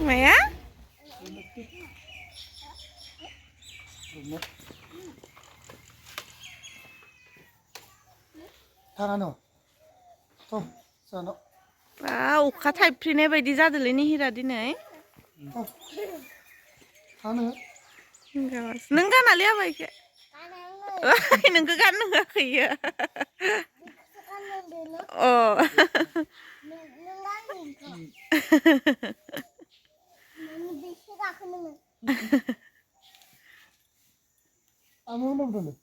Maya? Tangan tuh, sana. Wow, kata iprine bayi jadul ini hira dini. Tangan. Enggak mas, nengkan alia bayi ke? Nengkan kan nengkan kaya. Oh. Anu nang dulu.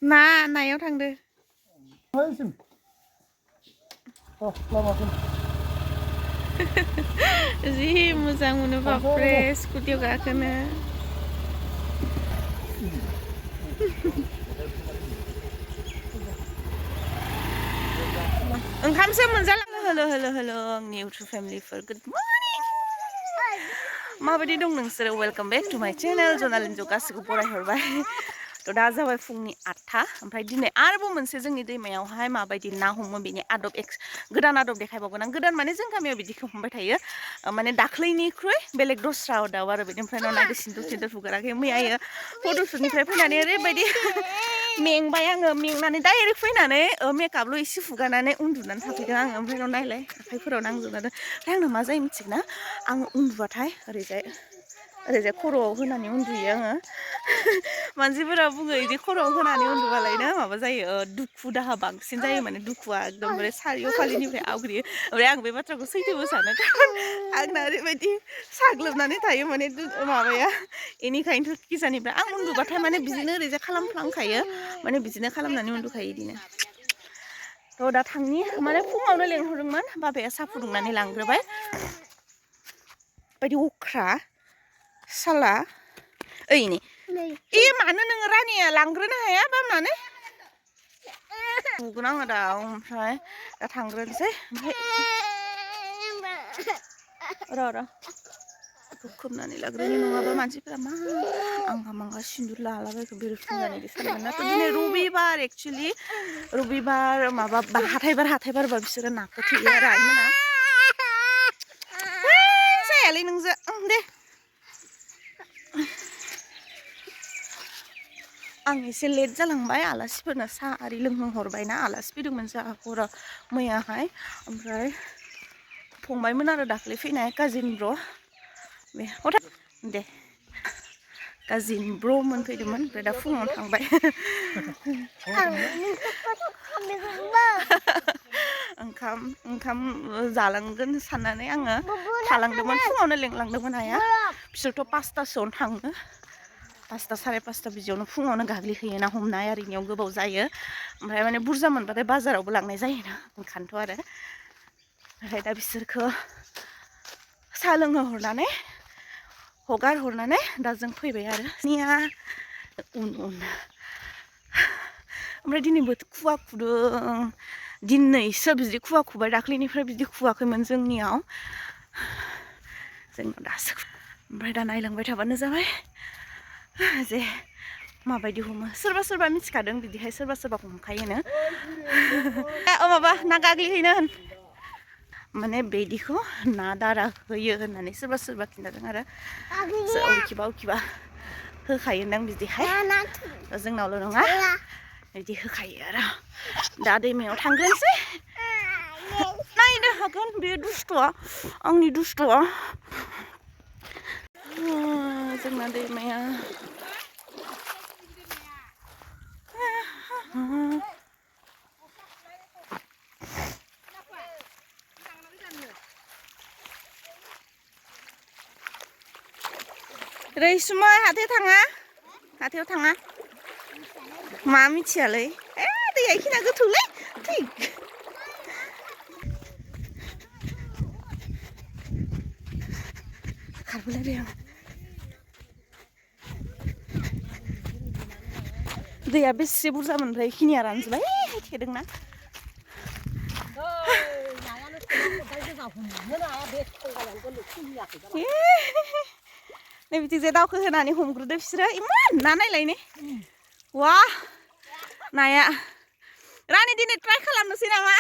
Nah, nayo thangde. Hasim. Oh, lama pun. Ji मोजां मोनो बापरे स्कुटियाव गाखोनो ओंखामसो मोनजालाङो hello आंनि YouTube फेमिलिफोर good morning माबायदि दं नोंसोरो welcome back to माय channel जनालिनजो गासिखौ बरायहरबाय थ' दा जाबाय फुंनि 8टा ओमफ्राय दिनै आरोबाव मोनसे जोंनि दैमायावहाय माबायदि ना हमो बेनि आदब गोदान आदब देखायबावगोन आं गोदान माने जों गामियाव बिदिखौ हमबाय थायो माने दाख्लैनिख्रुइ बेलेग दस्रा आदब आरो बेनिफ्राय नायदो सिन्दुर फुगाराखै मैयायो फट'शुटनिफ्राय फैनानै ओरैबायदि मेंबाय आङो मेंनानै डाइरेक्ट फैनानै मेकआपल' एसे फुगारनानै उन्दुनानै थाफैदों आङो ओमफ्राय नायलाय आखाइफोराव नांजोबना दं ओमफ्राय आंना मा जायो मिथिगोना आं उन्दुबाथाय ओरैजाय खर'आव होनानै उन्दुयो आङो मानसिफोरा बुङो इदि खर'आव होनानै उन्दुबालायनो माबा जायो दुखु दाहा बांसिन जायो माने दुखुआ एकदमबारे सारिय' फालिनिफ्राय आवग्रियो ओमफ्राय आं बे बाथ्राखौ सैथोबो सानो आंना ओरैबायदि साग्लोबनानै थायो माने माबाया बेनिखायनोथ' किजानिफ्राय आं उन्दुबाथाय माने बिदिनो ओरैजाय खालामफ्लांखायो माने बिदिनो खालामनानै उन्दुखायो बिदिनो थ' दा थांनि माने फुङावनो लेंहरदोंमोन बाबाया साहा फुदुंनानै लांग्रोबाय बायदि अख्रा साला ओइनि ए मानो नोङो रानिया लांग्रोनो हाया बामनानै नुगोन आङो दा ओमफ्राय दा थांग्रोनोसै र' खोबनानै लाग्रोनि नङाबा मानसिफोरा मा आंहा मांगा सिन्दुर लालाबायखो बेरेफुंजानि बिदि सानगोन ना दिनै रबिबार एक्चुलि रबिबार माबा हाथायबारबा बिसोरो नाखौ थेयो आरो आइमोना जायालै नोंजो दे आं एसे लेट जालांबाय आलासिफोरनो साहा आरि लोंहोहरबायना आलासि फैदोंमोन जोंहा हराव मैयाहाय ओमफ्राय फंबायमोन आरो दाख्लै फैनाय काजिन ब्र' बे दे काजिन ब्र' मोनफैदोंमोन ओमफ्राय दा फुङावनो थांबाय ओंखाम जालांगोन साननानै आङो थालांदोंमोन फुङावनो लेंलांदोंमोन आइया बिसोरथ' 5टासोआवनो थाङो 5टा 5:30 बिदियावनो फुङावनो गाग्लिहैयोना हमनाय आरिनियाव गोबाव जायो ओमफ्राय माने बुरजा मोनबाथाय बाजारावबो लांनाय जायोना ओंखायनोथ' आरो ओमफ्राय दा बिसोरखौ साहा लोंहोहरनानै हगार हरनानै दा जों फैबाय आरो निया उन ओमफ्राय दिनै खुवा खुदों दिनैसो बिदि खुवा खुबाय दाख्लैनिफ्राय बिदि खुवाखैमोन जोंनियाव दासो ओमफ्राय दा नायलांबाय थाबानो जाबाय जे माबायदि हमो सोरबा मिथिखादों बिदिहाय सोरबा हमखायोनो माबा ना गाग्लिहैनो होन माने बिदिखौ ना दारा होयो होननानै सोरबा खिन्थादों आरो अबेखिबा होखायोदां बिदिहाय जोंनावल' नङा बिदि होखायो आरो दा दैमायाव थांग्रोनोसै नायनो हागोन बे दुस्थ'आ आंनि दुस्थ'आ जोंना दैमाया रैसुमा हाथायाव थाङा मा मिथियालै दैया इखिना गोथौलै थै खारबोलायबाय आं दैया बेसे बुरजामोन ओमफ्राय इखिनिया रानजोब्बाय थेदोंना नै बिथिंजाय दावखो होनानै हमग्रोदो बिसोरो इमान ना नायलाय ने वा नाया रानि दिनै ट्राइ खालामनोसै नामा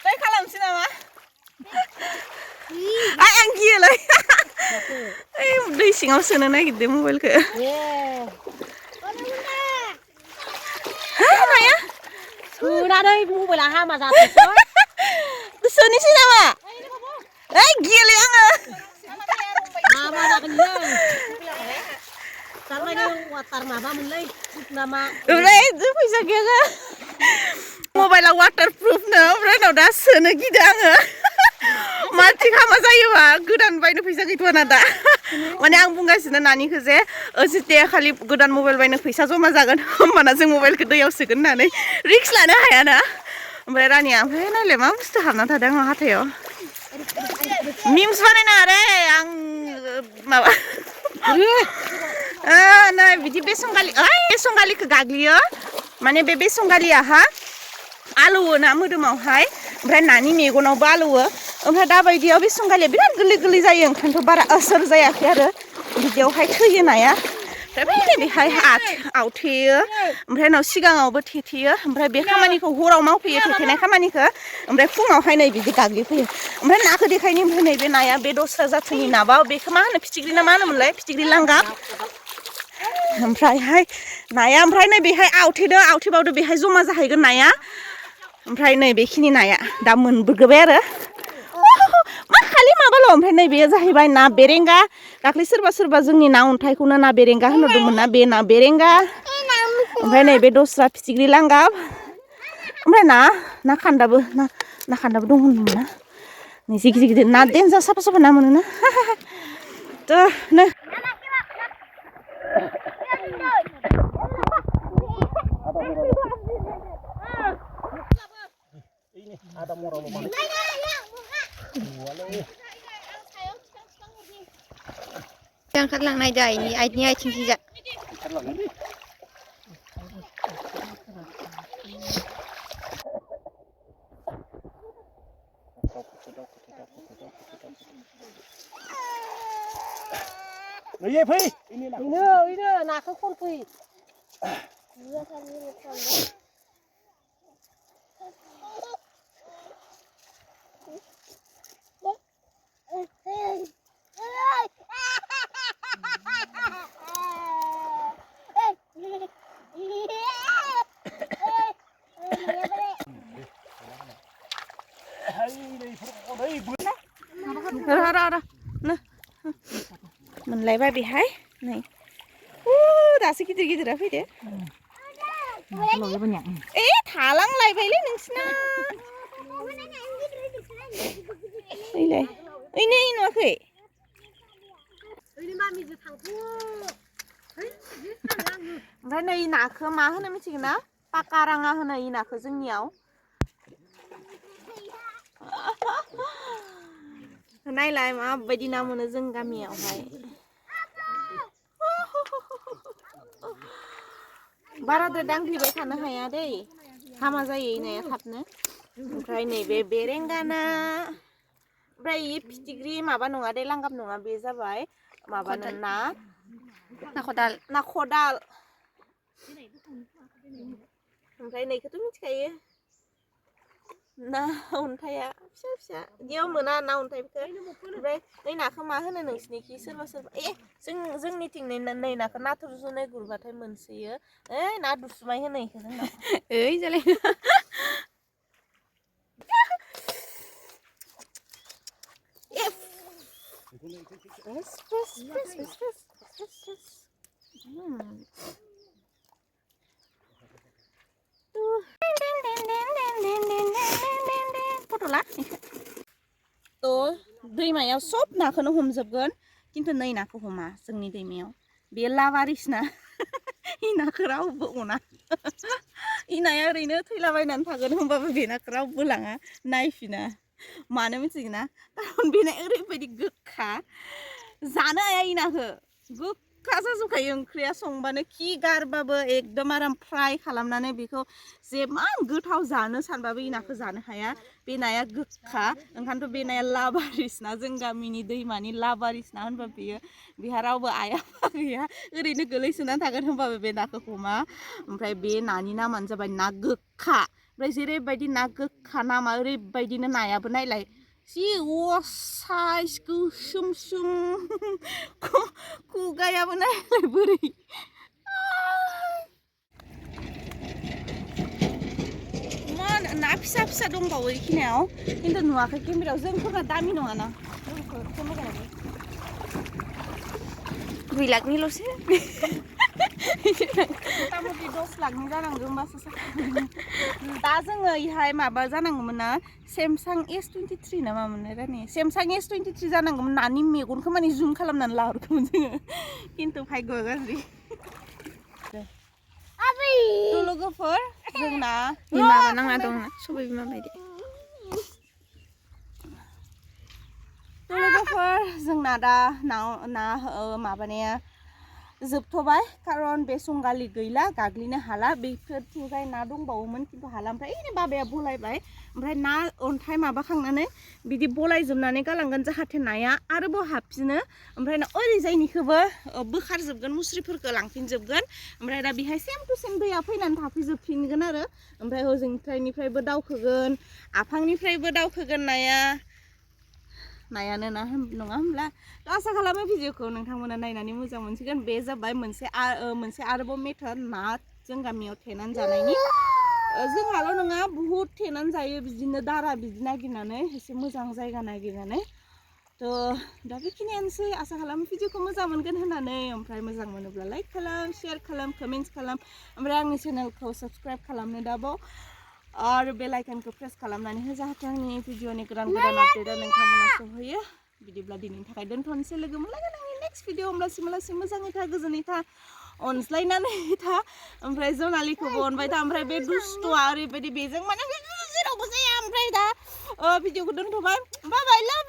ट्राइ खालामनोसै नामा आं गियोलै ओइ दै सिङाव सोनो नागिरदों मबाइलखौ नाया सोनानै मबाइला हामा जाथोंसै सोनोसै नामा ओइ गियोलै आङो हामा जागोन इयो थारमाने वाटार माबामोनलै नामा ओमफ्राय फैसा गैया मबाइला वाटार प्रुफनो ओमफ्राय उनाव दा सोनो गिदों आङो मा थिग हामा जायोबा गोदान बायनो फैसा गैथ'वाना दा माने आं बुंगासिनो नानिखौ जे जेथिया खालि गोदान मबाइल बायनो फैसा जमा जागोन होमबाना जों मबाइलखौ दैयाव सोगोन होननानै रिक्स लानो हायाना ओमफ्राय रानिया ओमफ्राय नायलाय मा बुस्थु हाबना थादों आंहा हाथायाव मिम्स बानायनाङा रे आं माबा नै बिदि बेसंगालि ओइ बेसंगालिखौ गाग्लियो माने बे बेसंगालियाहा आलौवो ना मोदोमावहाय ओमफ्राय नानि मेगनावबो आलौवो ओमफ्राय दाबायदियाव बेसंगालिया बिराद गोरलै गोरलै जायो ओंखायनोथ' बारा असर जायाखै आरो बिदियावहाय थैयो नाया ओमफ्राय बेहाय आवथेयो ओमफ्राय उनाव सिगाङावबो थेथेयो ओमफ्राय बे खामानिखौ हराव मावफैयो थेथेनाय खामानिखौ ओमफ्राय फुङावहाय नै बिदि गाग्लिफैयो ओमफ्राय नाखौ देखायनो ओमफ्राय नैबे नाया बे दस्रा जाथिनि नाबा बेखौ मा होनो फिथिख्रि ना मा होनोमोनलाय फिथिख्रि लांगाब ओमफ्रायहाय नाया ओमफ्राय नै बेहाय आवथेबावदो बेहाय जमा जाहैगोन नाया ओमफ्राय नै बेखिनि नाया दा मोनबोगोबाय आरो मा खालि माबाल' ओमफ्राय नै बेयो जाहैबाय ना बेरेंगा दाख्लै सोरबा जोंनि ना अन्थाइखौनो ना बेरेंगा होनहरदोंमोन ना बे ना बेरेंगा ओमफ्राय नैबे दस्रा फिथिख्रि लांगाब ओमफ्राय ना खान्दाबो ना खान्दाबो दं होनदोंमोन ना नै जि गिदिर गिदिर ना देन्जार साफा साफा ना मोनोना थ' नै ओंखारलांनाय दा आइनि आथिंथिजा फै इनो नाखौ खनफै मोनलायबाय बेहाय नै दासो गिदिर गिदिरा फैदो थालांलायबायलै नोंसिना ओइलाय ओइनै नुवाखै ओमफ्राय नै नाखौ मा होनो मिथिगोन ना पाका राङा होनो इ नाखौ जोंनियाव नायलाय माबायदि ना मोनो जों गामियावहाय बाराद्राय दांग्लिबाय थानो हाया दै हामा जायो नाया थाबनो ओमफ्राय नैबे बेरेंगा ना ओमफ्राय इ फिथिख्रि माबा नङा दे लांगाब नङा बे जाबाय माबानो ना खदाल ओमफ्राय नैखौथ' मिथिखायो ना अन्थाइया फिसा फिसा इदियाव मोना ना अन्थाइखौ ओमफ्राय नै नाखौ मा होनो नोंसिनिखि सोरबा जोंनिथिं नै नाखौ नाथुर जुनाय गुरबाथाय मोनसोयो ओइ ना दुसुमाय होनो इखौ जोंनाव ओइ जालाय दैमायाव सब नाखौनो हमजोबगोन खिन्थु नै नाखौ हमा जोंनि दैमायाव बे लावारिस ना इ नाखौ रावबो अना इ नाया ओरैनो थैलाबायनानै थागोन होमबाबो बे नाखौ रावबो लाङा नायफिना मानो मिथिगोना कारन बे नाया ओरैबायदि गोखा जानो हाया इ नाखौ गोखा जाजोबखायो ओंख्रिया संबानो खि गारबाबो एकदम आराम फ्राय खालामनानै बेखौ जेमान गोथाव जानो सानबाबो इ नाखौ जानो हाया बे नाया गोखा ओंखायनोथ' बे नाया लाबारिसना जों गामिनि दैमानि लाबारिसना होनबा बेयो बेहा रावबो आइ आफा गैया ओरैनो गोलैसोनानै थागोन होनबाबो बे नाखौ हमा ओमफ्राय बे नानि नामानो जाबाय ना गोखा ओमफ्राय जेरैबायदि ना गोखा नामा ओरैबायदिनो नायाबो नायलाय जि साइज गोसोम सोम खुगायाबो नायलाय बोरै ना फिसा फिसा दंबावो इखिनियाव खिन्थु नुवाखै केमेरायाव जोंफोरा दामि नङाना जोंफोर केमेरायाव 2 लाखनिल'सो मथा मथि 10 लाखनि जानांगौ होमबासो दा जोङो इहाय माबा जानांगौमोन ना सेमसां S23 ना मामोन रानि सेमसां S23 जानांगौमोन नानि मेगनखौ माने जुम खालामनानै लाहरगौमोन जोङो खिन्थु भाग्यआ गाज्रि लोगोफोर जोंना माबा नांना दं सबाय बिमा बायदि लोगोफोर जोंना दा ना माबानाया जोबथ'बाय खारन बे संगालि गैला गाग्लिनो हाला बेफोरथिंजाय ना दंबावोमोन खिन्थु हाला ओमफ्राय ओरैनो बाबाया बलायबाय ओमफ्राय ना अन्थाइ माबा खांनानै बिदि बलायजोबनानै गालांगोन जाहाथे नाया आरोबाव हाबफिनो ओमफ्राय ओरैजायनिखौबो बोखारजोबगोन मुस्रिफोरखौ लांफिनजोबगोन ओमफ्राय दा बेहाय सेम टु सेम दैया फैनानै थाफैजोबफिनगोन आरो ओमफ्राय हजोंनिफ्रायबो दावखोगोन आफांनिफ्रायबो दावखोगोन नायानो ना नङा होमब्ला आसा खालामो भिडिअखौ नोंथांमोना नायनानै मोजां मोनसिगोन बे जाबाय मोनसे आरोबाव मेथड ना जों गामियाव थेनानै जानायनि जोंहाल' नङा बुहुत थेनानै जायो बिदिनो दारा बिदि नागिरनानै एसे मोजां जायगा नागिरनानै थ' दा बेखिनियानोसै आसा खालामो भिडिअखौ मोजां मोनगोन होननानै ओमफ्राय मोजां मोनोब्ला लाइक खालाम शेयार खालाम कमेन्ट्स खालाम ओमफ्राय आंनि चेनेलखौ साबस्क्राइब खालामनो दाबाव आरो बेल आइकनखौ प्रेस खालामनानै हो जाहाथे आंनि भिडिअनि गोदान आपडेटआ नोंथांमोना सहैयो बिदिब्ला दिनैनि थाखाय दोनथ'नोसै लोगो मोनलायगोन आंनि नेक्स्ट भिडिअ होमब्लासिम मोजाङै था गोजोनै था अनज्लायनानै था ओमफ्राय जनालिखौबो अनबाय था ओमफ्राय बे दुस्थ'आ ओरैबायदि बेजों माने जेरावबो जाया ओमफ्राय दा भिडिअखौ दोनथ'बाय बाय बाय लाभ